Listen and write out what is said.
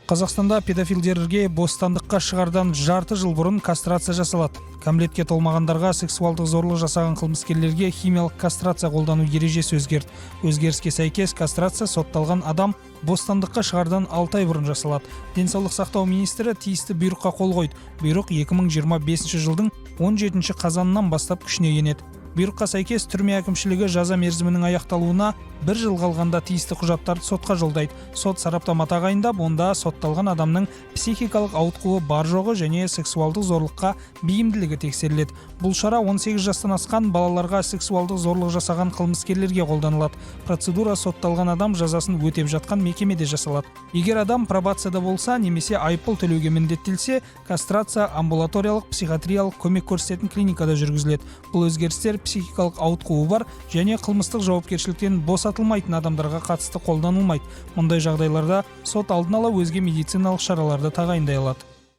Қазақстанда педофилдерге бостандыққа шығардан жарты жыл бұрын кастрация жасалады. Кәмелетке толмағандарға сексуалдық зорлық жасаған қылмыскерлерге химиялық кастрация қолдану ережесі өзгерді. Өзгеріске сәйкес, кастрация сотталған адам бостандыққа шығардан 6 ай бұрын жасалады. Денсаулық сақтау министрі тиісті бұйрыққа қол қойды. Бұйрық 2025 жылдың 17 қазанынан бастап күшіне енеді. Бұйрыққа сәйкес, түрме әкімшілігі жаза мерзімінің аяқталуына бір жыл қалғанда тиісті құжаттарды сотқа жолдайды. Сот сараптама тағайындап, онда сотталған адамның психикалық ауытқуы бар жоғы және сексуалдық зорлыққа бейімділігі тексеріледі. Бұл шара 18 жастан асқан балаларға сексуалдық зорлық жасаған қылмыскерлерге қолданылады. Процедура сотталған адам жазасын өтеп жатқан мекемеде жасалады. Егер адам пробацияда болса немесе айыппұл төлеуге міндеттелсе, кастрация амбулаториялық психиатриялық көмек көрсететін клиникада жүргізіледі. Бұл өзгерістер психикалық ауытқуы бар және қылмыстық жауапкершіліктен босатылмайтын адамдарға қатысты қолданылмайды. Мұндай жағдайларда сот алдын ала өзге медициналық шараларды тағайындай алады.